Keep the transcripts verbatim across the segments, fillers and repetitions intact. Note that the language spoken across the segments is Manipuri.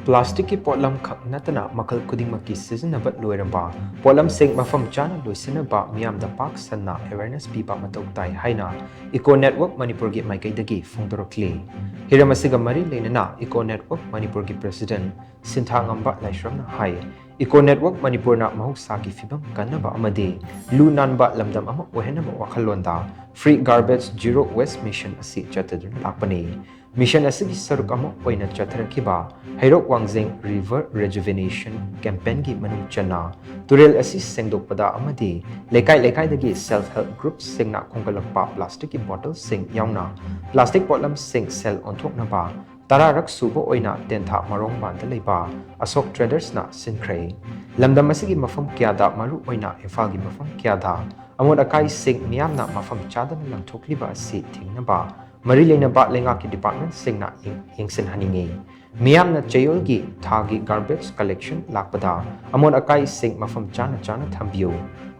ꯄ꯭ꯂꯥꯁꯇꯤꯛꯀꯤ ꯄꯣꯠꯂꯝ ꯈꯛ ꯅꯠꯇꯅ ꯃꯈꯜ ꯈꯨꯗꯤꯡꯃꯛꯀꯤ ꯁꯤꯖꯤꯟꯅꯕ ꯂꯣꯏꯔꯕ ꯄꯣꯠꯂꯝꯁꯤꯡ ꯃꯐꯝ ꯆꯥꯅ ꯂꯣꯏꯁꯤꯟꯅꯕ ꯃꯤꯌꯥꯝꯗ ꯄꯥꯛ ꯁꯟꯅ awareness ꯄꯤꯕ ꯃꯊꯧ ꯇꯥꯏ ꯍꯥꯏꯅ Eco Network ꯃꯅꯤꯄꯨꯔꯒꯤ ꯃꯥꯏꯀꯩꯗꯒꯤ ꯐꯣꯡꯗꯣꯔꯛꯂꯤ꯫ ꯍꯤꯔꯝ ꯑꯁꯤꯒ ꯃꯔꯤ ꯂꯩꯅꯅ Eco Network ꯃꯅꯤꯄꯨꯔꯒꯤ president ꯁꯤꯟꯊꯥꯉꯝꯕ ꯂꯥꯏꯁ꯭ꯔꯝꯅ ꯍꯥꯏ, Eco Network ꯃꯅꯤꯄꯨꯔꯅ ꯃꯍꯧꯁꯥꯒꯤ ꯐꯤꯕꯝ ꯀꯟꯅꯕ ꯑꯃꯗꯤ ꯂꯨ ꯅꯥꯟꯕ ꯂꯝꯗꯝ ꯑꯃ ꯑꯣꯏꯍꯟꯅꯕ ꯋꯥꯈꯜꯂꯣꯟꯗ Free Garbage Zero Waste Mission ꯑꯁꯤ ꯆꯠꯊꯗꯨꯅ ꯂꯥꯛꯄꯅꯤ꯫ Mission ꯑꯁꯤꯒꯤ ꯁꯔꯨꯛ ꯑꯃ ꯑꯣꯏꯅ ꯆꯠꯊꯔꯛꯈꯤꯕ ꯍꯩꯔꯣꯛ ꯋꯥꯡꯖꯦꯡ River Rejuvenation Campaignꯒꯤ ꯃꯅꯨꯡ ꯆꯟꯅ ꯇꯨꯔꯦꯜ ꯑꯁꯤ ꯁꯦꯡꯗꯣꯛꯄꯗ ꯑꯃꯗꯤ ꯂꯩꯀꯥꯏ ꯂꯩꯀꯥꯏꯗꯒꯤ self help groupꯁꯤꯡꯅ ꯈꯣꯝꯒꯠꯂꯛꯄ ꯄ꯭ꯂꯥꯁꯇꯤꯛꯀꯤ ꯕꯣꯇꯜꯁꯤꯡ ꯌꯥꯎꯅ ꯄ꯭ꯂꯥꯁꯇꯤꯛ ꯄꯣꯠꯂꯝꯁꯤꯡ ꯁꯦꯜ ꯑꯣꯟꯊꯣꯛꯅꯕ ꯇꯔꯥꯔꯛ ꯁꯨꯕ ꯑꯣꯏꯅ ꯇꯦꯟꯊꯥ ꯃꯔꯣꯡꯕꯥꯟꯗ ꯂꯩꯕ ꯑꯁꯣꯛ Tradersꯅ ꯁꯤꯟꯈ꯭ꯔꯦ꯫ ꯂꯝꯗꯝ ꯑꯁꯤꯒꯤ ꯃꯐꯝ ꯀꯌꯥꯗ, ꯃꯔꯨ ꯑꯣꯏꯅ ꯏꯝꯐꯥꯜꯒꯤ ꯃꯐꯝ ꯀꯌꯥꯗ, ꯑꯃꯣꯠ ꯑꯀꯥꯏꯁꯤꯡ ꯃꯤꯌꯥꯝꯅ ꯃꯐꯝ ꯆꯥꯗꯅ ꯂꯪꯊꯣꯛꯂꯤꯕ ꯑꯁꯤ ꯊꯤꯡꯅꯕ ꯃꯔꯤ ꯂꯩꯅꯕ ꯂꯩꯉꯥꯛꯀꯤ departmentꯁꯤꯡꯅ ꯌꯦꯡ-, ꯌꯦꯡꯁꯤꯟꯍꯟꯅꯤꯡꯏ꯫ ꯃꯤꯌꯥꯝꯅ ꯆꯌꯣꯜꯒꯤ ꯊꯥꯒꯤ garbage collection ꯂꯥꯛꯄꯗ ꯑꯃꯣꯠ ꯑꯀꯥꯏꯁꯤꯡ ꯃꯐꯝ ꯆꯥꯅ ꯆꯥꯅ ꯊꯝꯕꯤꯌꯨ꯫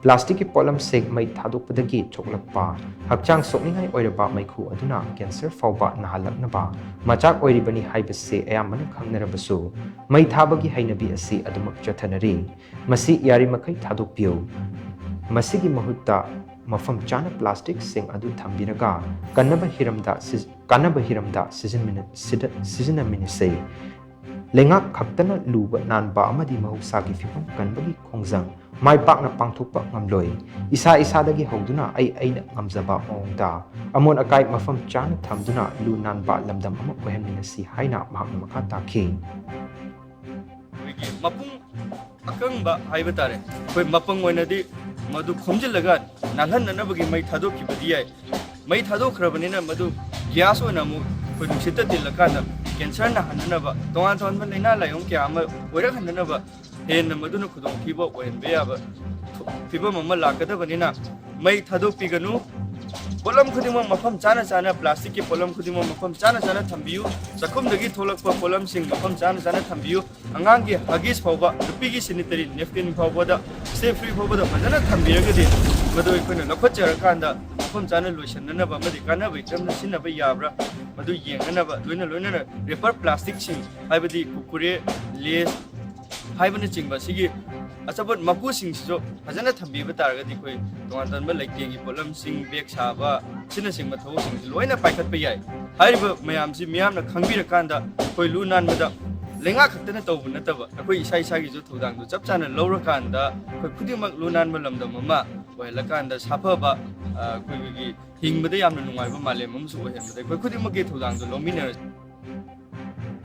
ꯄ꯭ꯂꯥꯁꯇꯤꯛꯀꯤ ꯄꯣꯠꯂꯝꯁꯤꯡ ꯃꯩ ꯊꯥꯗꯣꯛꯄꯗꯒꯤ ꯊꯣꯛꯂꯛꯄ ꯍꯛꯆꯥꯡ ꯁꯣꯛꯅꯤꯡꯉꯥꯏ ꯑꯣꯏꯔꯕ ꯃꯩꯈꯨ ꯑꯗꯨꯅ cancer ꯐꯥꯎꯕ ꯅꯥꯍꯜꯂꯛꯅꯕ ꯃꯆꯥꯛ ꯑꯣꯏꯔꯤꯕꯅꯤ ꯍꯥꯏꯕꯁꯤ ꯑꯌꯥꯝꯕꯅ ꯈꯪꯅꯔꯕꯁꯨ, ꯃꯩ ꯊꯥꯕꯒꯤ ꯍꯩꯅꯕꯤ ꯑꯁꯤ ꯑꯗꯨꯃꯛ ꯆꯠꯊꯅꯔꯤ꯫ ꯃꯁꯤ ꯌꯥꯔꯤꯃꯈꯩ ꯊꯥꯗꯣꯛꯄꯤꯌꯨ꯫ ꯃꯁꯤꯒꯤ ꯃꯍꯨꯠꯇ ꯃꯐꯝ ꯆꯥꯅ ꯄ꯭ꯂꯥꯁꯇꯤꯛꯁꯤꯡ ꯑꯗꯨ ꯊꯝꯕꯤꯔꯒ ꯀꯟꯅꯕ ꯍꯤꯔꯝꯗ ꯁꯤꯖ-, ꯀꯥꯟꯅꯕ ꯍꯤꯔꯝꯗ ꯁꯤꯖꯤꯟꯃꯤꯟꯅ-, ꯁꯤꯗ-, ꯁꯤꯖꯤꯟꯅꯃꯤꯟꯅꯁꯤ꯫ ꯂꯩꯉꯥꯛ ꯈꯛꯇꯅ ꯂꯨꯕ ꯅꯥꯟꯕ ꯑꯃꯗꯤ ꯃꯍꯧꯁꯥꯒꯤ ꯐꯤꯕꯝ ꯀꯟꯕꯒꯤ ꯈꯣꯡꯖꯪ ꯃꯥꯏ ꯄꯥꯛꯅ ꯄꯥꯡꯊꯣꯛꯄ ꯉꯝꯂꯣꯏ꯫ ꯏꯁꯥ ꯏꯁꯥꯗꯒꯤ ꯍꯧꯗꯨꯅ ꯑꯩ ꯑꯩꯅ ꯉꯝꯖꯕ ꯃꯑꯣꯡꯗ ꯑꯃꯣꯠ ꯑꯀꯥꯏ ꯃꯐꯝ ꯆꯥꯅ ꯊꯝꯗꯨꯅ ꯂꯨ ꯅꯥꯟꯕ ꯂꯝꯗꯝ ꯑꯃ ꯑꯣꯏꯍꯟꯃꯤꯟꯅꯁꯤ ꯍꯥꯏꯅ ꯃꯍꯥꯛꯅ ꯃꯈꯥ ꯇꯥꯈꯤ꯫ ꯑꯩꯈꯣꯏꯒꯤ ꯃꯄꯨꯡ ꯑꯀꯪꯕ ꯍꯥꯏꯕ ꯇꯥꯔꯦ, ꯑꯩꯈꯣꯏ ꯃꯄꯪ ꯑꯣꯏꯅꯗꯤ ꯃꯗꯨ ꯈꯣꯝꯖꯤꯜꯂꯒ ꯅꯥꯜꯍꯟꯅꯅꯕꯒꯤ ꯃꯩ ꯊꯥꯗꯣꯛꯈꯤꯕꯗꯤ ꯌꯥꯏ꯫ ꯃꯩ ꯊꯥꯗꯣꯛꯈ꯭ꯔꯕꯅꯤꯅ ꯃꯗꯨ gas ꯑꯣꯏꯅ ꯑꯃꯨꯛ ꯑꯩꯈꯣꯏ ꯅꯨꯡꯁꯤꯠꯇ ꯇꯤꯜꯂꯀꯥꯟꯗ cancer ꯅꯥꯍꯟꯅꯅꯕ, ꯇꯣꯉꯥꯟ ꯇꯣꯉꯥꯟꯕ ꯂꯥꯏꯅꯥ ꯂꯥꯏꯑꯣꯡ ꯀꯌꯥ ꯑꯃ ꯑꯣꯏꯔꯛꯍꯟꯅꯅꯕ ꯍꯦꯟꯅ ꯃꯗꯨꯅ ꯈꯨꯗꯣꯡꯊꯤꯕ ꯑꯣꯏꯍꯟꯕ ꯌꯥꯕ ꯐꯤꯕꯝ ꯑꯃ ꯂꯥꯛꯀꯗꯕꯅꯤꯅ, ꯃꯩ ꯊꯥꯗꯣꯛꯄꯤꯒꯅꯨ꯫ ꯄꯣꯠꯂꯝ ꯈꯨꯗꯤꯡꯃꯛ ꯃꯐꯝ ꯆꯥꯅ ꯆꯥꯅ, plasticꯀꯤ ꯄꯣꯠꯂꯝ ꯈꯨꯗꯤꯡꯃꯛ ꯃꯐꯝ ꯆꯥꯅ ꯆꯥꯅ ꯊꯝꯕꯤꯌꯨ꯫ ꯆꯥꯛꯈꯨꯝꯗꯒꯤ ꯊꯣꯛꯂꯛꯄ ꯄꯣꯠꯂꯝꯁꯤꯡ ꯃꯐꯝ ꯆꯥꯅ ꯆꯥꯅ ꯊꯝꯕꯤꯌꯨ꯫ ꯑꯉꯥꯡꯒꯤ Huggies ꯐꯥꯎꯕ, ꯅꯨꯄꯤꯒꯤ sanitary napkin ꯐꯥꯎꯕꯗ, stay free ꯐꯥꯎꯕꯗ ꯐꯖꯅ ꯊꯝꯕꯤꯔꯒꯗꯤ, ꯃꯗꯨ ꯑꯩꯈꯣꯏꯅ ꯂꯧꯈꯠꯆꯔꯀꯥꯟꯗ ꯃꯐꯝ ꯆꯥꯅ ꯂꯣꯏꯁꯤꯟꯅꯅꯕ ꯑꯃꯗꯤ ꯀꯥꯟꯅꯕ ꯍꯤꯔꯝꯗ ꯁꯤꯖꯤꯟꯅꯕ ꯌꯥꯕ꯭ꯔꯥ, ꯃꯗꯨ ꯌꯦꯡꯅꯅꯕ, ꯂꯣꯏꯅ ꯂꯣꯏꯅꯅ ꯔꯦꯄꯔ ꯄ꯭ꯂꯥꯁꯇꯤꯛꯁꯤꯡ, ꯍꯥꯏꯕꯗꯤ ꯀꯨꯀꯨꯔꯦ, ꯂꯦꯁ ꯍꯥꯏꯕꯅꯆꯤꯡꯕ ꯑꯁꯤꯒꯤ ꯑꯆꯥꯄꯣꯠ ꯃꯀꯨꯁꯤꯡꯁꯤꯁꯨ ꯐꯖꯅ ꯊꯝꯕꯤꯕ ꯇꯥꯔꯒꯗꯤ, ꯑꯩꯈꯣꯏ ꯇꯣꯉꯥꯟ ꯇꯣꯉꯥꯟꯕ ꯂꯩꯇꯦꯡꯒꯤ ꯄꯣꯠꯂꯝꯁꯤꯡ, ꯕꯦꯒ ꯁꯥꯕ ꯑꯁꯤꯅꯆꯤꯡꯕ ꯊꯕꯛꯁꯤꯡꯁꯤ ꯂꯣꯏꯅ ꯄꯥꯏꯈꯠꯄ ꯌꯥꯏ꯫ ꯍꯥꯏꯔꯤꯕ ꯃꯌꯥꯝꯁꯤ ꯃꯤꯌꯥꯝꯅ ꯈꯪꯕꯤꯔꯀꯥꯟꯗ ꯑꯩꯈꯣꯏ ꯂꯨ ꯅꯥꯟꯕꯗ ꯂꯩꯉꯥꯛ ꯈꯛꯇꯅ ꯇꯧꯕ ꯅꯠꯇꯕ, ꯑꯩꯈꯣꯏ ꯏꯁꯥ ꯏꯁꯥꯒꯤꯁꯨ ꯊꯧꯗꯥꯡꯗꯨ ꯆꯞ ꯆꯥꯅ ꯂꯧꯔꯀꯥꯟꯗ ꯑꯩꯈꯣꯏ ꯈꯨꯗꯤꯡꯃꯛ ꯂꯨ ꯅꯥꯟꯕ ꯂꯝꯗꯝ ꯑꯃ ꯑꯣꯏꯍꯜꯂꯀꯥꯟꯗ ꯁꯥꯐꯕ, ꯑ, ꯑꯩꯈꯣꯏꯒꯤ ꯍꯤꯡꯕꯗ ꯌꯥꯝꯅ ꯅꯨꯡꯉꯥꯏꯕ ꯃꯥꯂꯦꯝ ꯑꯃꯁꯨ ꯑꯣꯏꯍꯟꯕꯗ ꯑꯩꯈꯣꯏ ꯈꯨꯗꯤꯡꯃꯛꯀꯤ ꯊꯧꯗꯥꯡꯗꯨ ꯂꯧꯃꯤꯟꯅꯔꯁꯤ꯫